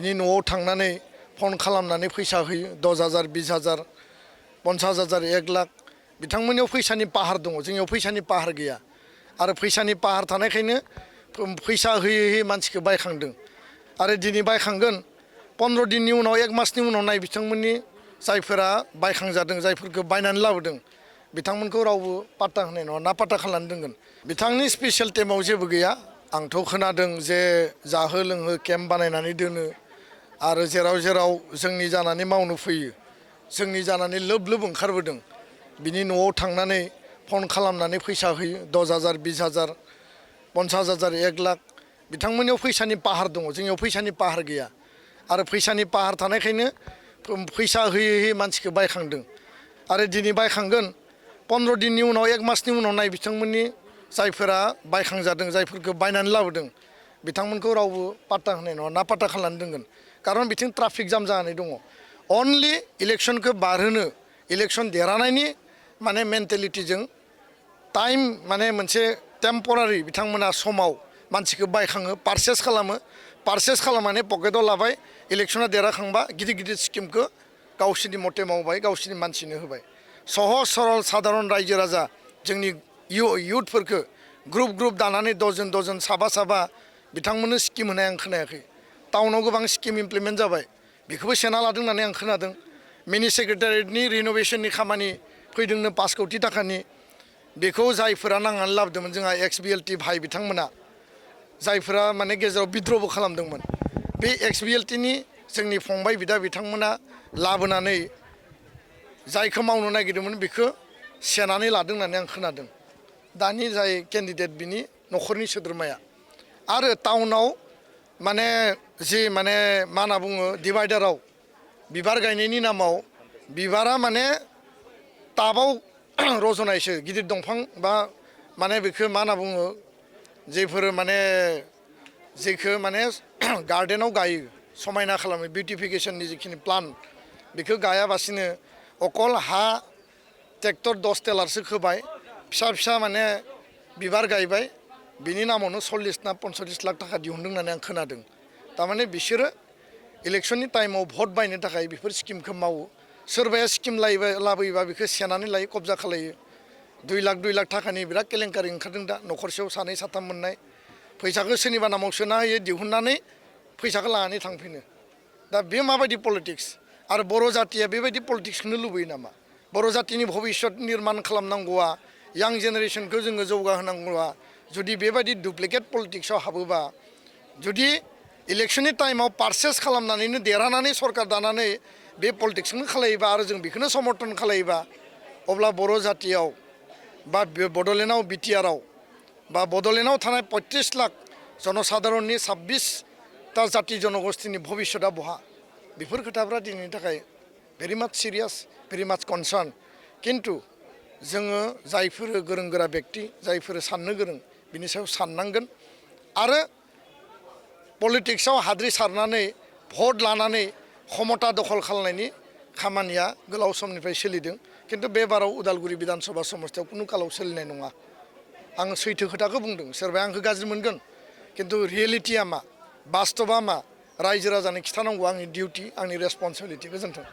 बिनि न'आव थांनानै फन खालामनानै फैसा होयो 10,000 20,000 50,000 1 लाख बिथांमोननियाव फैसानि पाहार दङ जोंनियाव फैसानि पाहार गैया आरो फैसानि पाहार थानायखायनो फैसा होयै होयै मानसिखौ बायखांदों आरो दिनै बायखांगोन 15 दिननि उनाव 1 मासनि उनाव नाय बिथांमोननि जायफोरा बायखांजादों जायफोरखौ बायनानै लाबोदों बिथांमोनखौ रावबो पात्ता होनाय नङा ना पात्ता खालामनानै दोनगोन बिथांनि स्पेसियेल टिमाव जेबो गैया आंथ' खोनादों जे जाहो लोंहो केम्प बानायनानै दोनो आरो जेराव जेराव जोंनि जानानै मावनो फैयो जोंनि जानानै लोब लोब ओंखारबोदों बिनि न'आव थांनानै फन खालामनानै फैसा होयो 10,000 20,000 50,000 1 लाख बिथांमोननियाव फैसानि पाहार दङ जोंनियाव फैसानि पाहार गैया आरो फैसानि पाहार थानायखायनो फैसा होयै होयै मानसिखौ बायखांदों आरो दिनै बायखांगोन 15 दिननि उनाव 1 मासनि उनाव नाय बिथांमोननि जायफोरा बायखांजादों जायफोरखौ बायनानै लाबोदों बिथांमोनखौ रावबो पात्ता होनाय नङा ना पात्ता खालामनानै दोनगोन खारन बिथिं ट्राफिक जाम जानानै दङ अनलि इलेक्सनखौ बारहोनो इलेक्सन देरहानायनि माने मेन्टेलिटिजों टाइम माने मोनसे टेम्परारि बिथांमोना समाव मानसिखौ बायखाङो पारचेस खालामनानै पकेटाव लाबाय इलेक्सना देरहाखांबा गिदिर गिदिर स्किमखौ गावसोरनि मथे मावबाय गावसोरनि मानसिनो होबाय सहज सरल साधारन रायजो राजा जोंनि इयुथफोरखौ ग्रुप दानानै दजन साबा बिथांमोननो स्किम होनाय आं खोनायाखै टाउनाव गोबां स्किम इमप्लिमेन्ट जाबाय बेखौबो सेना लादों होननानै आं खोनादों मिनि सेक्रेटारियेटनि रिन'भेसननि खामानि फैदोंनो 5 कोटि थाखानि बेखौ जायफोरा नांनानै लाबोदोंमोन जोंहा XBLT भाइ बिथांमोना जायफोरा माने गेजेराव बिद्र'बो खालामदोंमोन बे XBLTनि जोंनि फंबाय बिदा बिथांमोना लाबोनानै जायखौ मावनो नागिरदोंमोन बेखौ सेनानै लादों होननानै आं खोनादों दानि जाय केन्डिडेट बिनि न'खरनि सोद्रोमाया आरो टाउनाव माने जि माने मा होनना बुङो डिभाइडाराव बिबार गायनायनि नामाव बिबारा माने टाबाव रज'नायसो गिदिर दंफां बा माने बेखौ मा होनना बुङो जेफोर माने जेखौ माने गार्डेनाव गायो समायना खालामो बिउटिफिकेसननि जिखिनि प्लान बेखौ गायाबासिनो अकल हा ट्रेक्टर 10 टेलारसो खोबाय फिसा माने बिबार गायबाय बिनि नामावनो 40 ना 45 लाख थाखा दिहुनदों होननानै आं खोनादों थारमाने बिसोरो इलेक्सननि टाइमाव भट बायनो थाखाय बेफोर स्किमखौ मावो सोरबाया स्किम लाबोयोबा बेखौ सेनानै लायो कब्जा खालायो 2 लाख थाखानि बिराद केलेंकारि ओंखारदों दा न'खरसेयाव 2 3 मोननाय फैसाखौ सोरनिबा नामाव सोना होयो दिहुननानै फैसाखौ लानानै थांफिनो दा बे माबायदि पलिटिक्स आरो बर' जातिया बेबायदि पलिटिक्सखौनो लुबैयो नामा बर' जातिनि भबिष्यत निर्माण खालामनांगौआ यां जेनेरेसनखौ जोङो जौगाहोनांगौआ जुदि बेबायदि डुप्लिकेट पलिटिक्सआव हाबोबा जुदि इलेक्सननि टाइमाव पारचेस खालामनानैनो देरहानानै सरकार दानानै बे पलिटिक्सखौनो खालायोबा आरो जों बेखौनो समर्थन खालायोबा अब्ला बर' जातियाव बा बड'लेण्डआव बिटिआरआव बा बड'लेण्डआव थानाय 35 लाख जनसाधारननि 26टा जाति जनगोष्ठीनि भबिष्यतआ बहा बेफोर खोथाफ्रा दिनैनि थाखाय भेरि माच सिरियास भेरि माच कनसार्न किन्तु जोङो जायफोर गोरों गोरा बेक्ति जायफोर साननो गोरों बिनि सायाव साननांगोन आरो पलिटिक्सआव हाद्रि सारनानै भट लानानै क्षमता दखल खालामनायनि खामानिया गोलाव समनिफ्राय सोलिदों किन्तु बे बाराव उदालगुरि बिधानसभा समस्थियाव कुनु कालाव सोलिनाय नङा आं सैथो खोथाखौ बुंदों सोरबाया आंखौ गाज्रि मोनगोन किन्तु रियेलिटिया मा बास्तबा मा रायजो राजानो खिथानांगौ आंनि डिउटि आंनि रेसपन्सिबिलिटि गोजोन्थों